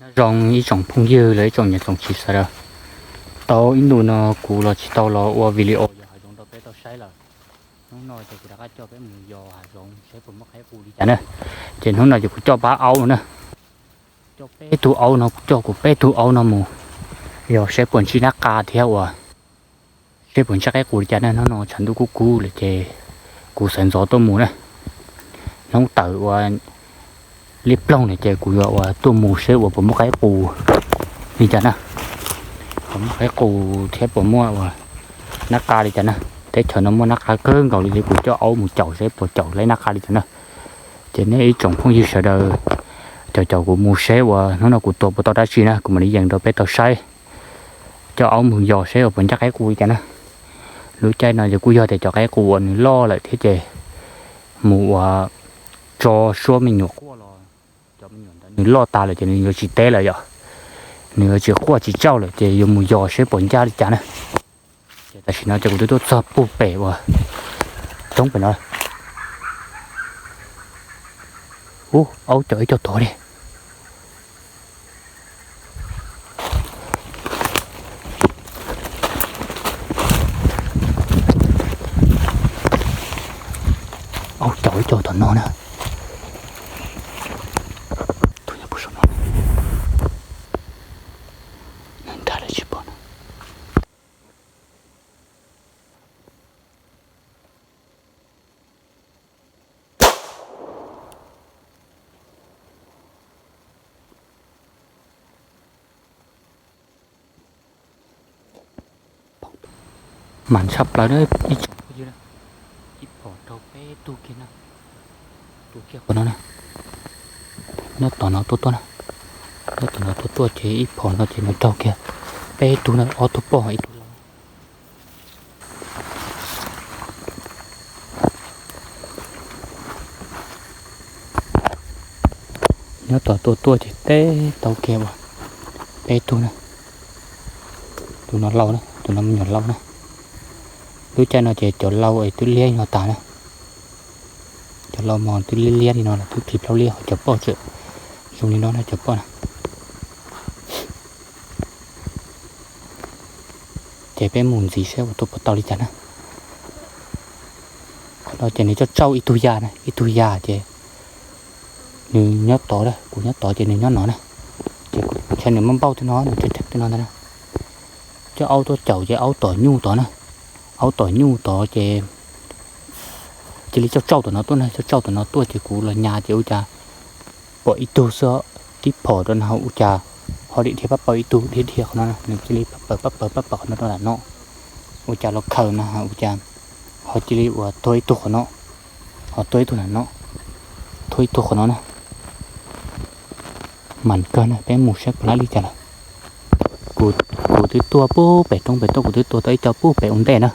Nyob zoo ib tsoom phooj ywg los ib tsoom niam tsoom txiv sawv daws. Tau ib ntu no kuv los tsis tau los ua video yos hav zoov rau peb tau saib lawm. Hnub no ces kuv rov qab coj peb mus yos hav zoov saib puas muaj qaib qus li cas na. Ces hnub no ces kuv coj pab aub no na, coj peb tug aub no, kuv coj kuv peb tug aub no mus yos saib puas ntsib nab qa thiab uas seb puas ntsib qaib qus li cas na. Hnub no tshav ntuj kub kub lawm ces kuv sawv ntxov tuaj mus na. Hnub tawm ua liab ploog na ces kuv yuav ua tuaj mus seb uas puas muaj qaib qus li cas na, puas muaj qaib qus thiab puas muaj uas nab qa li cas na. Teb chaws no muaj nab qa kawg nkaus li thiab kuv coj aub mus caum seb puas caum tau nab qa li cas na. Ces nej ib tsoom phooj ywg sawv daws caum caum kuv mus seb uas hnub no kuv tua puas tau dab tsi na, kuv mam li yees rau peb tau saib. Coj aub mus yos seb uas puas ntsib qaib qus li cas na. Lub caij no ces kuj yog tias cov qaib qus uas nws loj lawm thiab ces mus ua tso suab me nyuam quaj los cov me nyuam ntawd nws loj tas lawm ces nws yuav tsis teb lawm yom, nws yuav tsis quaj tsis tsauj lawm ces yuav mus yos seb puas ncaj li cas na. Ces tam sim no ces kuv twb tuaj txog puag pem uas roob pem no. Ub, aub caum ib co tod li. Aub caum ib co tom no na. Tus nyob puag saum no, nws nrag dab tsi pom na. Mas tshaj plaws na ib tsoom phooj ywg na, ib phom raug peb tug kiag na, tus kiag qhov no na, nyob tom no tuaj tuaj na, nyob tom no tuaj tuaj ces ib phom no ces nws raug kiag peb tug na, ob tug poj ib tug lau. Nyob tom tuaj tuaj ces teb tau kiag uas peb tug na. Tus no lau na, tus no me nyuam lau na. Lub caij no ces cov lau es twb liab li no tas na. Cov lau mos twb liab liab li no lawm, twb plhis plaub liab, ho cov poj tseem zoo li no na, cov poj na. Ces peb mus ntxiv saib ua tuaj puas tau li cas na. Qhov no ces nws coj tsauj ib tug ya na, ib tug ya ces nws nyob tod, kuv nyob tod ces nws nyob no na. Ces ntshe nws muaj npauj twg no, nws tseem theem twg no ntag na. Coj aub tuaj caum ces aub tom nyuj tod na. Aub tom nyuj tod ces cia li coj tsauj tom no tuaj na, coj tsauj tom no tuaj ces kuv los nyas ces ua cas pom ib tug xwb, tib phom rau na ua cas ho dhia dhia pab paws ib tug, dhia dhia qhov no, nws cia li pab paws pab paws pab paws qhov no rau nram no. Ua cas los khaws na ua cas ho cia li uas tuag ib tug qhov no, ho tuag ib tug nram no, tuag ib tug qhov no na. Mas kawg na, peb mus saib puas laib li cas lawm. Kuv, kuv twb tuaj puag pem roob pem tuaj, kuv twb tua tau ib co puag pem ua ntej na.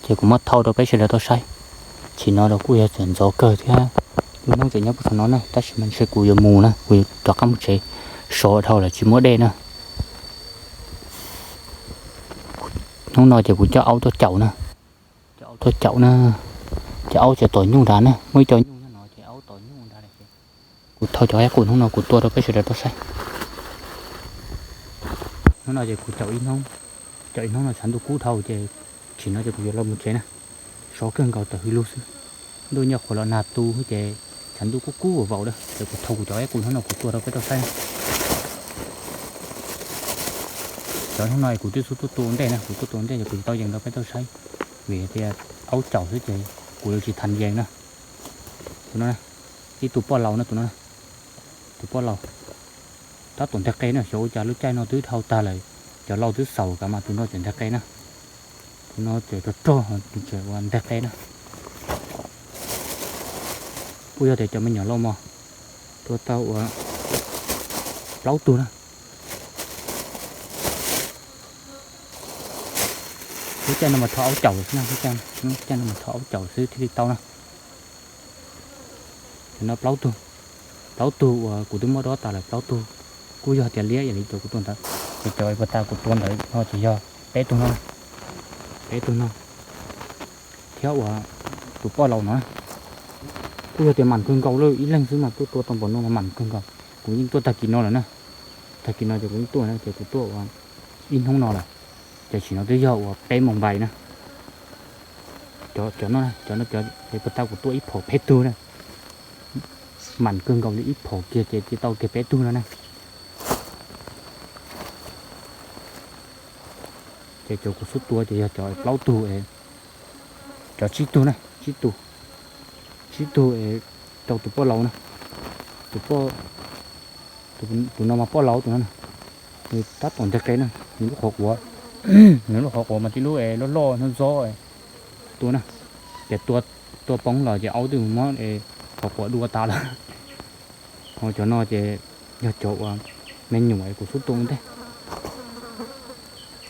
Ces kuv muab thau rau peb sawv daws tau saib. Chim no los kuj yog tseem ntxov kawg thiab, lub hnub tseem nyob puag saum no na, tab sis mas ntshe kuv yuav mus na, kuv yuav rov qab mus tsev, sov dhau lawm tsis muaj dej na. Hnub no ces kuv coj aub tuaj caum na, coj aub tuaj caum na, ces aub tseem tom nyuj nrad na, muaj ib co nyuj nyob no ces aub tom nyuj nrad lawm ces kuv thau cov qaib qus hnub no kuv tua rau peb sawv daws tau saib. Hnub no ces kuv caum ib hnub, caum ib hnub no tshav ntuj kub dhau ces tsim no ces kuv yuav los mus tsev na. Sov kawg nkaus tawm hws lug xwb, ntuj nyuam qhuav los nag tu ces tshav ntuj kub kub vau vau na, ces kuv thau kuv cov qaib qus hnub no kuv tua rau peb tau saib na. Cov hnub no kuv twb xub tuaj tua ua ntej na, kuv tuaj tua ua ntej ces kuv tsis tau yees rau peb tau saib, vim tias aub caum xwb ces kuv yuav tsis tham yees na. Tus no, ib tug poj laus na tus no, tus poj laus tab tom nteg qe na, xyov ua cas lub caij no twb dhau tag lawm, cov laus twb xaus kav mas tus no tseem nteg qe na. Tus no tseem rog rog, tus tseem ua nteg qe na. Kuj yog tias cov me nyuam laus mos, tua tau ua plaub tug na. Lub caij no mas thov aub caum xwb na, lub caij no mas thov aub caum xwb thiaj li tau na. Cov no plaub tug, plaub tug uas kuv twb muab dob tas lawm plaub tug, kuj yog tias liab ib yam li cov kuv tua ntawd. Ces cov uas tas kuv tua ntawd no ces yog peb tug no, peb tug no, thiab uas tus poj laus no. Kuj yog tias mam kawg nkaus lawm, ib leeg xwb mas tuaj tua tau npaum no mas mam kawg nkaus. Kuv yeej tuaj tag kis no lawm na. Tag kis no ces kuv tuaj na ces kuv tuaj ua ib hnub no lawm, ces tam sim no twb yog ua peb moos npaim na. Cov no, cov no cov es puag ta kuv tuaj ib phaum peb tug na, mam kawg nkaus li ib phaum kiag ces tau kiag peb tug no na. Ces cov kuv xub tua ces yog cov plaub tug, cov tsib tug na, tsib tug, tsib tug es rau tus poj laus na. Tus poj, tus no mas poj laus tus no na, nws tab tom nteg qe na, nws lub qhov quav, nws lub qhov quav mas tib lub es loj loj ntxob ntxob tua na, ces tua poob los ces aub twb mus muab qhov quav dua tas lawm. Ho cov no ces yog cov uas me nyuam es kuv xub tua ua ntej.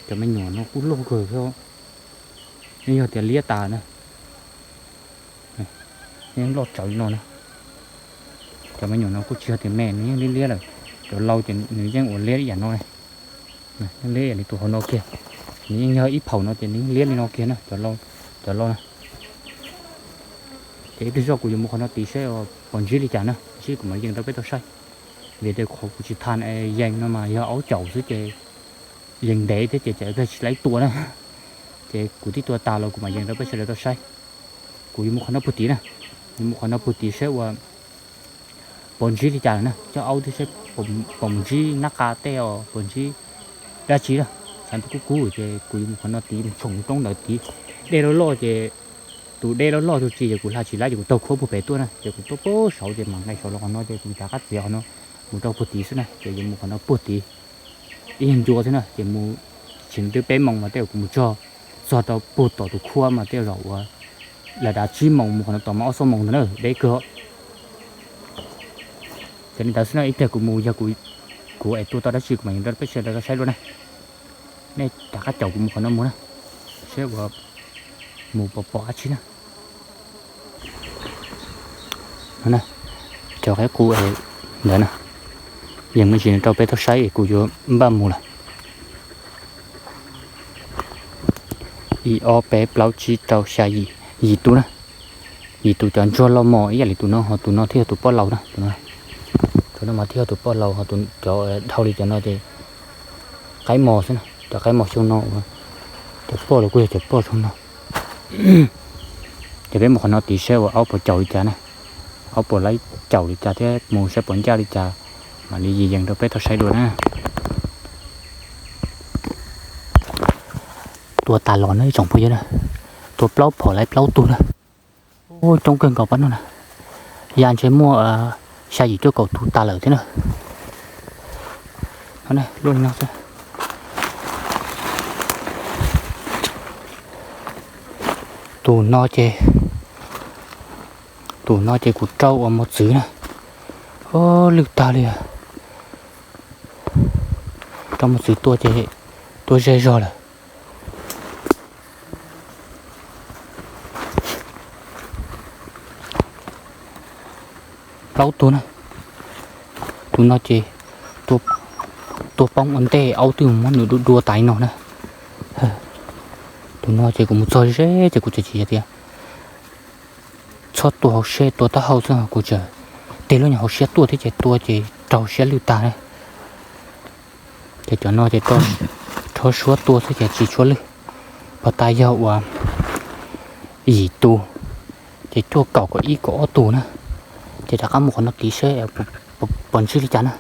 Cov me nyuam no kuj loj kawg thiab, yeej yog tias liab tas na, yeej loj tsawv li no na. Cov me nyuam no kuj tsis yog tias me, nws yeej liab liab lawm. Cov laus ces nws yeej ua liab ib yam no, yeej liab ib yam li tus hauv no kiag. Nws yeej yog ib phaum no ces nws yeej liab li no kiag na, cov laus na. Ces ib pliag zoj kuv yuav mus qhov no tid saib puas ntsib li cas na, ntsib kuv mam yees rau peb tau saib. Vim tias qhov kuv tsis tham yees no mas yog aub caum xwb ces yees ntev thiab ces tsam ib pliag tsis laib tua na. Ces kuv twb tua tas los kuv mam yees rau peb sawv daws tau saib. Kuv yuav mus qhov no puag tid na, yuav mus qhov no puag tid saib ua puas ntsib li cas lawm na, coj aub thiab saib puas mus ntsib nab qa tej os, puas ntsib dab tsi na. Tshav ntuj kub kub ces kuv yuav mus qhov no tid, mus tshoom roob ntawd tid. Dej loj loj ces, tus dej loj loj tus tsis ces kuv hla tsis laib ces kuv taug khuab puag pem tuaj na, ces kuv tuaj puag saud ces mam nqes saud los qhov no ces kuv rov qab txiav qhov no mus rau puag tid xwb na, ces yuav mus qhov no puag tid ib nyuag ncua xwb na, ces mus tsis twb peb moos mas tej zaum kuv mus txog, txog rau puag tom tus khuab mas tej zaum ua lawm dav tsib moos, mus qhov no tom mas ob xuab moos ntag na, deb kawg. Ces li ntawd xwb na, ib pliag kuv mus yog kuv es tua tau dab tsi kuv mam yees rau peb sawv daws tau saib dua na. Nej rov qab caum kuv mus qhov no mus na, saib ua mus pom pom dab tsi na. Cov qaib qus ntawd na, yees me ntsis rau peb tau saib es kuv yuav npaj mus lawm. Ib ob peb plaub tsib rau xya yim, yim tus na. Yim tus cov ntsuag loj mos ib yam li tus no, ho tus no thiaj yog tus poj laus na. Tus no mas thiaj yog tus poj laus, ho cov dhau li cov no ces qaib mos xwb na, cov qaib mos xyoo no, cov poj los kuj yog cov poj xyoo no. Ces peb mus qhov no tid saib ua aub puas caum li cas na, aub puas laib caum li cas thiab mus saib puas ncaj li cas, mam li yees rau peb tau saib dua na. Tua tas los na ib tsoom phooj ywg na, tua plaub phaum laib plaub tug na. Coob kawg nkaus pab no na, ya ntshe muaj xya yim cuaj kaum tug tas lawm thiab na. Luaj li no xwb. Tus no ces, tus no ces kuv rau ua mos txwv na. Lwj tag li. Rau mos txwv tua ces tua ze zog lawm. Plaub tug na. Tus no ces tua poob ua ntej aub twb muab nws dua dua tas li no na. Tus no ces kuv mus txog ze ces kuv tseem tsis hais tias txhob tua hauv siab, tua taub hau xwb, kuv tseem tig lub nyuag hauv siab tuaj thiab ces tua ces raug siab lwj tag na. Ces cov no ces rho suab tua xwb ces tsis tshua lwj. Pog tas yog uas yim tus, ces cuaj kaum kaum ib kaum ob tus na. Ces rov qab mus qhov no tid seb puas ntsib li cas na.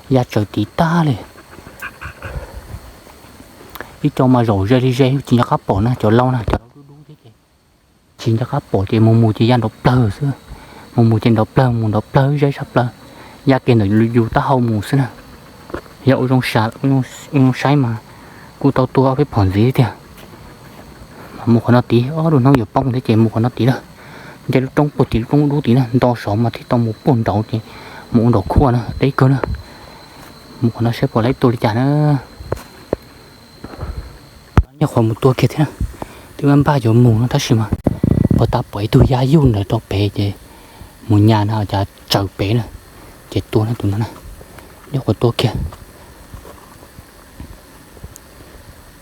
Ya tsawv tid tag li. Ib co mas zaum ze li ze tsis nco qab pom na, cov laus na, cov laus dub dub thiab ces tsis nco qab pom ces mus mus ces ya nrov plawg xwb. Mus mus ces nrov plawg, mus nrov plawg zeb sab plaws, ya kiag ntawm yus taub hau mus xwb na. Yog ua zoo saib mas kuj tau tua ob peb phom ntxiv tiag. Mas mus qhov no tid, ob lub hnub yuav poob thiab ces mus qhov no tid na. Nce lub roob puag tid, lub roob dub tid na, nto saud mas thiaj tau mus puag nraud ces mus ua nraum khuaj na, deb kawg na. Mus qhov no saib puas laib tua li cas na. Nyob qhov mus tua kiag thiab na, twb npaj yuav mus no tab sis mas pog tas pom ib tug ya yuj ntawd rau pem ces mus nyas na cas tsawv pem na, ces tua na tus no na. Nyob qhov tua kiag,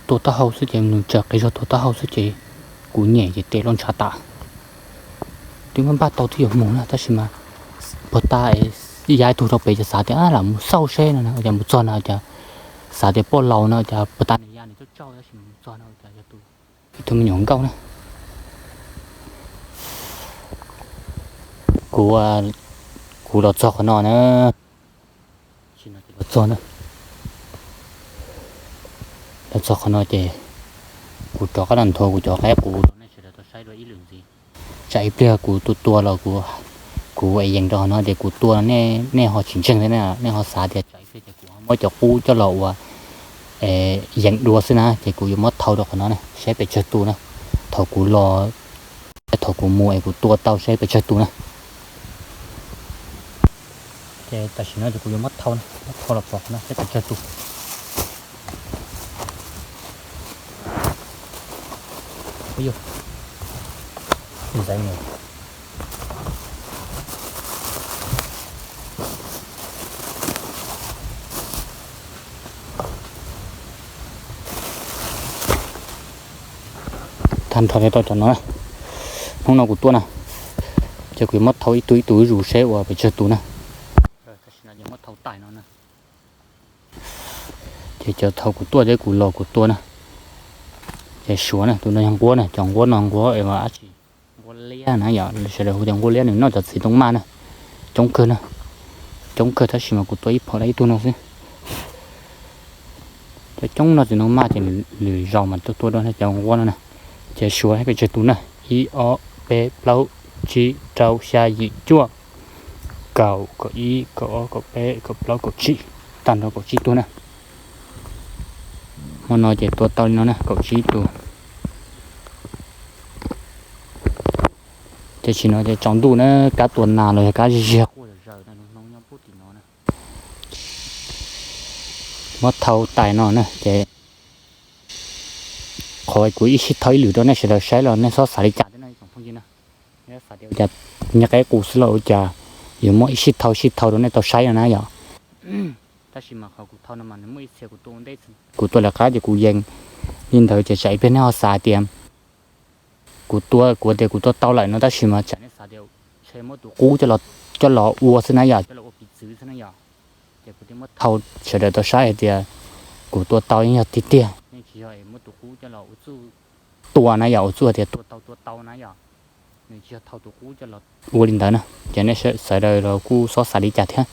tua taub hau xwb ces nws tsawv qis zog tua taub hau xwb ces kuv nyem ces tes los ntshav tas. Twb npaj tau twb yuav mus na tab sis mas pog tas es ya ib tug rau pem ces xav tias lam mus xauj seb no, cas mus txog no cas xav tias poj laus no cas puag ta nws ya nws coj tsauj tab sis mus txog no cas yog tus, ib tug me nyuam nkauj na. Kuv, kuv los txog qhov no na, los txog na, los txog qhov no ces kuv rov qab los nthuav kuv cov qaib qus rau nej sawv daws tau saib dua ib lwm ntxiv. Tsam ib pliag kuv tua tua los kuv, kuv yees rau qhov no ces kuv tua no nej ho tsis ntseeg thiab na, nej ho xav tias tsam ib pliag ces kuv ho muab cov qub coj los ua yees dua xwb na, ces kuv yuav muab thau rau qhov no na saib pes tsawg tus na. Thaum kuv los, thaum kuv mus es kuv tua tau saib pes tsawg tus na. Ces tam sim no ces kuv yuav muab thau, muab thau los pov qhov no saib pes tsawg tus. Tag nrho li tau cov no na. Hnub no kuv tuaj na, ces kuv yuav muab thau ib tug ib tug zus seb ua pes tsawg tus na. Ces cov thaum kuv tuaj thiab kuv los kuv tua na, ces suav na, tus no yog nquab na, cov nquab no nquab dab tsi, nquab liab na yom, sawv daws hu tias nquab liab, nws noj cov txiv ntoo maj na, coob kawg na, coob kawg tab sis mas kuv tua ib phaum dab ib tug no xwb. Cov coob noj txiv ntoo maj ces lwm zaus mas tuaj tua dua cov nquab no na. Ces suav pes tsawg tus na, ib ob peb plaub tsib rau xya yim cuaj kaum kaum ib kaum ob kaum peb kaum plaub kaum tsib, tag nrho kaum tsib tug na. Hmo no ces tua tau li no na kaum tsib tus. Ces tsis no ces tsaus ntuj na, kab tua nas los yog kab ziag quaj zom zaws no, nyob pub tim no na. Muab thau tais no na ces qhov kuv ib sij thau ib lwm rau nej sawv daws saib los nej txhob xav li cas thiab no ib tsoom phooj ywg na. Nej xav tias ua cas nyiag qaib qus xwb los ua cas yuav muab ib sij thau ib sij thau rau nej tau saib no na yom. Tab sis mas qhov kuv thau no mas nws muaj ib txhia kuv tua ua ntej, kuv tua lawv qab ces kuv yees li ntawd ces tsam ib pliag nej ho xav tias kuv tua, kuv tias kuv tua tau lawm no tab sis mas tsam nej xav tias ntshe muab tus qub coj los ua xwb na yom, coj los ua piv txwv xwb na yom. Ces kuv thiaj muab thau sawv daws tau saib hais tias kuv tua tau yeej yog tiag tiag, yeej tsis yog es muab tus qub coj los ua txuj tua na yom, ua txuj hais tias tua tau tua tau na yom. Nws tsis yog thau tus qub coj los ua li ntawd na, ces nej sawv daws los kuj txhob xav li cas thiab.